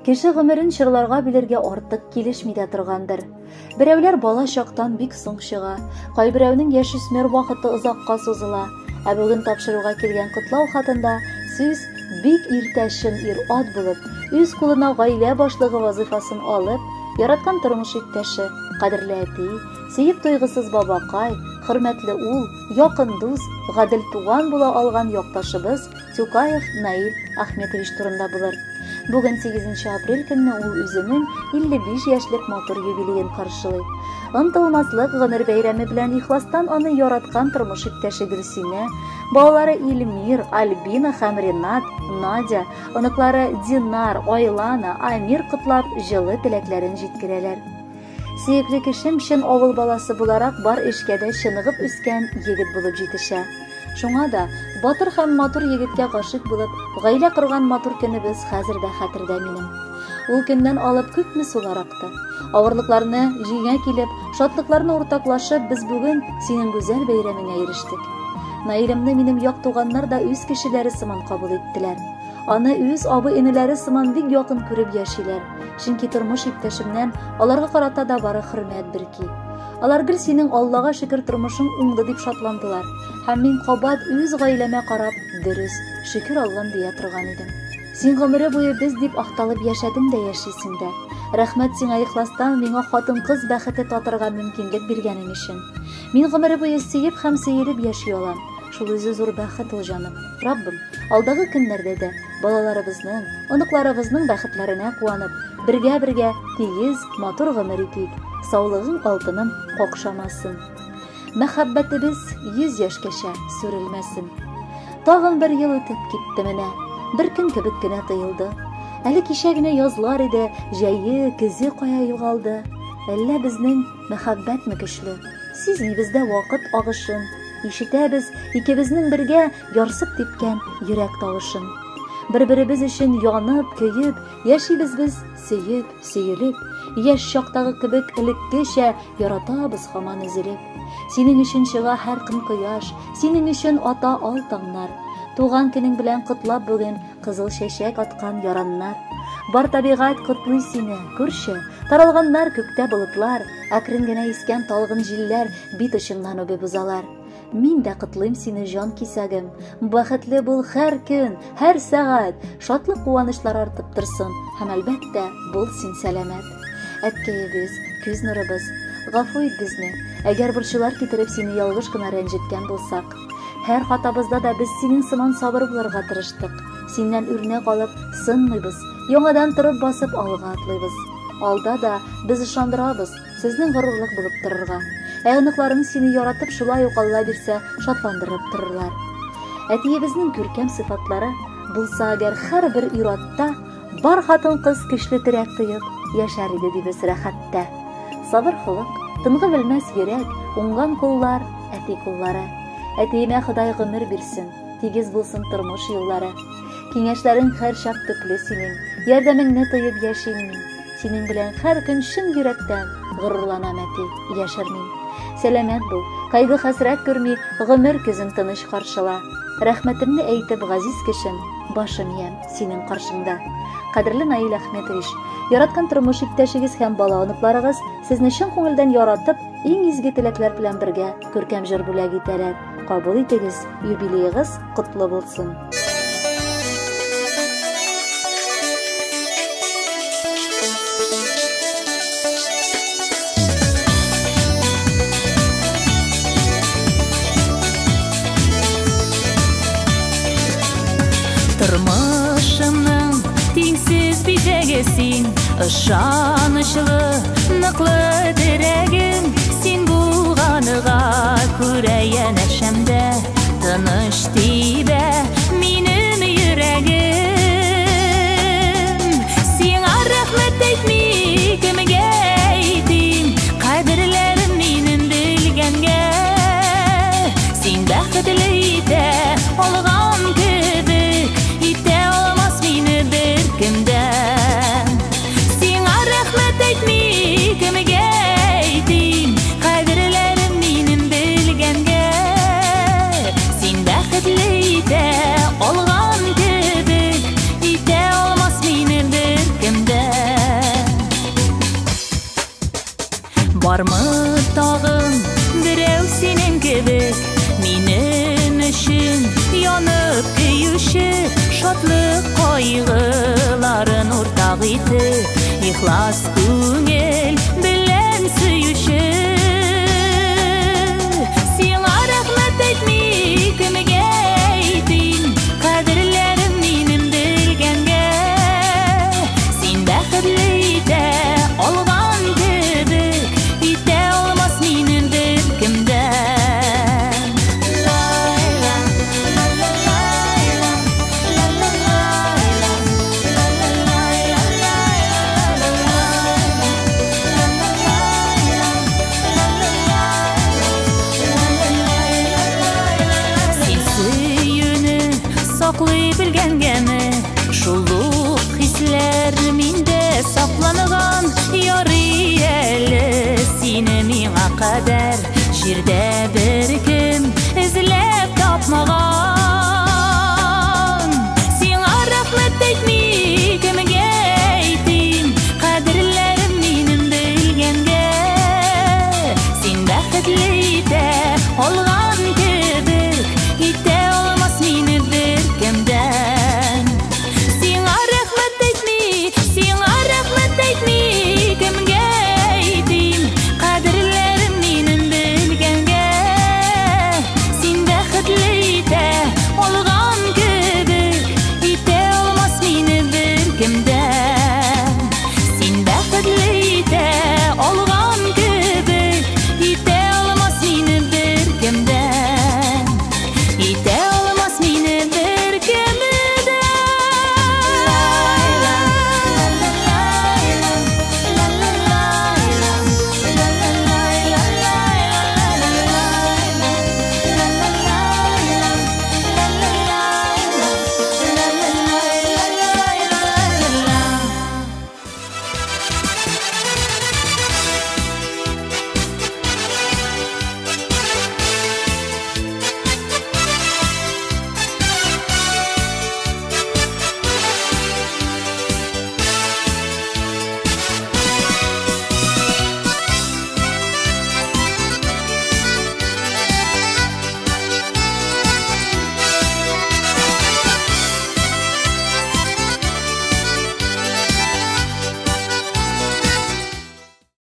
Кеше гомерен чорларга бүлергә артык килешми дә торгандыр. Берәүләр бала чактан бик соң чыга, кайберәүнең яшүсмер вакыты озакка сузыла. Ә бүген тапшыруга килгән котлау хатында сүз бик иртә чын ир-ат булып, үз кулына гаилә башлыгы вазыйфасын алып, яраткан тормыш иптәше, кадерле әти, сөеп туйгысыз бабакай, хөрмәтле ул, якын дус, гадел туган була алган якташыбыз Тюкаев Наил Ахметович турында булыр. Бүген 8 апрель көнне ул үзенең 55 яшьлек матур юбилеен каршылый. Онытылмаслык гомер бәйрәме белән ихластан аны яраткан тормыш иптәше Гөлсинә, балалары Илмир, Альбина һәм Ренат, Надя, оныклары Динар, Айлана, Амир котлап җылы теләкләрен җиткерәләр. Сөекле кешем чын авыл баласы буларак бар эшкә дә чыныгып үскән егет булып җитешә. Шуңа да батыр һәм матур егеткә гашыйк булып, гаилә корган матур көнебез хәзер дә хәтердә минем. Ул көннән алып күпме сулар акты. Авырлыкларны җиңә килеп, шатлыкларны уртаклашып, без бүген синең гүзәл бәйрәмеңә ирештек. Наилемне минем як туганнар да үз кешеләре сыман кабул иттеләр. Аны үз абый-энеләре сыман бик якын күреп яшиләр. Чөнки тормыш иптәшемнән аларга карата да бары хөрмәт берки. Алар гел синең Аллага шөкер тормышың уңды дип шатландылар. Һәм мин кабат үз гаиләмә карап, дөрес, шөкер Аллам дия торган идем. Син гомере буе без дип акталып яшәдең дә яшисең дә. Рәхмәт сиңа ихластан миңа хатын-кыз бәхете татырга мөмкинлек биргәнең өчен. Мин гомере буе сөеп һәм сөелеп яши алам. Шул үзе зур бәхет ул, җаным. Раббым, алдагы көннәрдә дә балаларыбызның, оныкларыбызның бәхетләренә куанып, бергә-бергә тигез, матур гомер итик. Саулыгың алтыным какшамасын. Мәхәббәтебез 100 яшькәчә сүрелмәсен. Тагын бер ел үтеп китте менә. Бер көн кебек кенә тоелды. Әле кичә генә язлар иде, җәе, көзе кая югалды. Әллә безнең мәхәббәтме көчле? Сизмибез дә вакыт агышын. Ишетәбез икебезнең бергә ярсып типкән йөрәк тавышын. Бер-беребез өчен янып, көеп, яшибез без сөеп, сөелеп. Яшь чактагы кебек элеккечә яратабыз һаман өзелеп. Синең өчен чыга һәр көн кояш, синең өчен ата ал таңнар. Туган көнең белән котлап бүген кызыл чәчәк аткан яраннар. Бар табигать котлый сине, күрше, таралганнар күктә болытлар, әкрен генә искән талгын җилләр бит очыңнан үбеп узалар. Мин дә котлыйм сине, җан кисәгем. Бәхетле бул һәр көн, һәр сәгать, шатлык куанычлар артып торсын һәм әлбәттә, бул син сәламәт. Әткәебез, күз нурыбыз, гафу ит безне, әгәр борчулар китереп сине ялгыш кына рәнҗеткән булсак. Һәр хатабызда да без синең сыман сабыр булырга тырыштык. Синнән үрнәк алып, сынмыйбыз, яңадан торып басып алга атлыйбыз. Алда да без ышандырабыз, сезнең горурлык булып торырга. Ә оныкларың сине яратып, шулай ук Алла бирсә, шатландырып торырлар. Әтиебезнең күркәм сыйфатлары булса әгәр һәрбер ир-атта, бар хатын-кыз көчле терәк тоеп, яшәр иде дибез рәхәттә. Сабыр холык, тынгы белмәс йөрәк, уңган куллар, әти куллары. Әтиемә Ходай гомер бирсен, тигез булсын тормыш юллары. Киңәшләрең һәрчак төпле синең, ярдәмеңне тоеп яшим мин. Синең белән һәр көн чын йөрәктән горурланам, әти, яшермим. Сәламәт бул, кайгы-хәсрәт күрми, гомер көзен тыныч каршыла. Рәхмәтемне әйтеп, газиз кешем, башым иям синең каршыңда. Кадерле Наил Ахметович, яраткан тормыш иптәшегез һәм бала оныкларыгыз сезне чын күңелдән яратып, иң изге теләкләр белән бергә күркәм җыр бүләк итәләр. Кабул итегез, юбилеегыз котлы булсын. Тормышымның тиңсез бизәге син, ышанычлы, ныклы терәгем, син булганыга күрә янәшәмдә тыныч тибә минем йөрәгем. Сиңа рәхмәт әйтми кемгә әйтим, кадерләрем минем белгәнгә. Син бәхетле итә алган кебек, итә алмас мине беркем дә. Сиңа рәхмәт әйтми кемгә әйтим, кадерләрем минем белгәнгә. Син бәхетле итә итеп, ихлас күңел белән сөюче. Сиңа рәхмәт әйтми кемгә әйтим, кадерләрем минем белгәнгә. Син бәхетле итә алган кебек, итә алмас минем беркем дә. Син сөюне саклый белгәнгәме, шул ук хисләр миндә сакланган. Ярый әле сине миңа кадәр җирдә